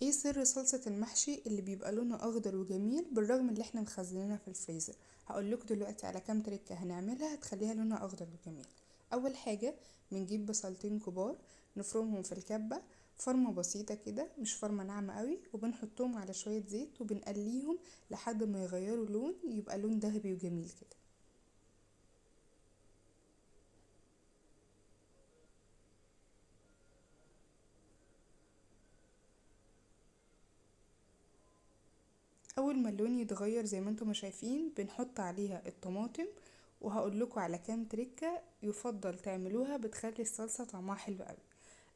ايه سر صلصة المحشي اللي بيبقى لونها اخضر وجميل بالرغم اللي احنا مخزنينها في الفريزر؟ هقول لكم دلوقتي على كام تريكة هنعملها هتخليها لونها اخضر وجميل. اول حاجة بنجيب بصلتين كبار نفرمهم في الكبة فرمة بسيطة كده، مش فرمة ناعمة قوي، وبنحطهم على شوية زيت وبنقليهم لحد ما يغيروا لون، يبقى لون ذهبي وجميل كده. اول ما اللون يتغير زي ما انتم ما شايفين بنحط عليها الطماطم، وهقول لكم على كام تريكة يفضل تعملوها بتخلي الصلصة طعمها حلو قوي.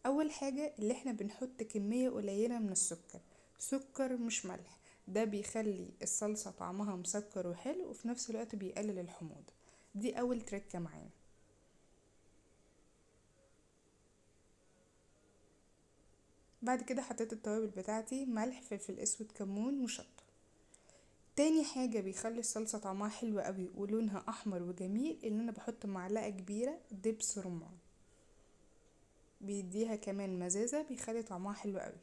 اول حاجة اللي احنا بنحط كمية قليلة من السكر، سكر مش ملح، ده بيخلي الصلصة طعمها مسكر وحلو وفي نفس الوقت بيقلل الحموضة. دي اول تريكة معانا. بعد كده حطيت التوابل بتاعتي، ملح، فلفل اسود، كمون، وشطة. تاني حاجة بيخلي الصلصة طعمها حلو قوي ولونها احمر وجميل ان انا بحط معلقة كبيرة دبس رمان، بيديها كمان مزازة، بيخلي طعمها حلو قوي.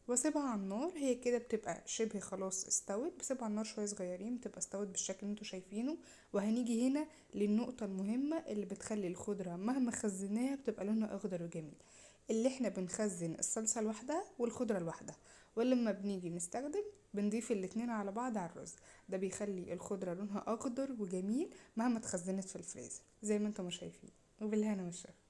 واسيبها على النار، هي كده بتبقى شبه خلاص استوت، بسيبها على النار شويه صغيرين بتبقى استوت بالشكل اللي انتوا شايفينه. وهنيجي هنا للنقطه المهمه اللي بتخلي الخضره مهما خزناها بتبقى لونها اخضر وجميل، اللي احنا بنخزن الصلصه لوحدها والخضره لوحدها، ولما بنيجي نستخدم بنضيف الاتنين على بعض على الرز، ده بيخلي الخضره لونها اخضر وجميل مهما اتخزنت في الفريزر زي ما انتم ما شايفين. وبالهنا والشفا.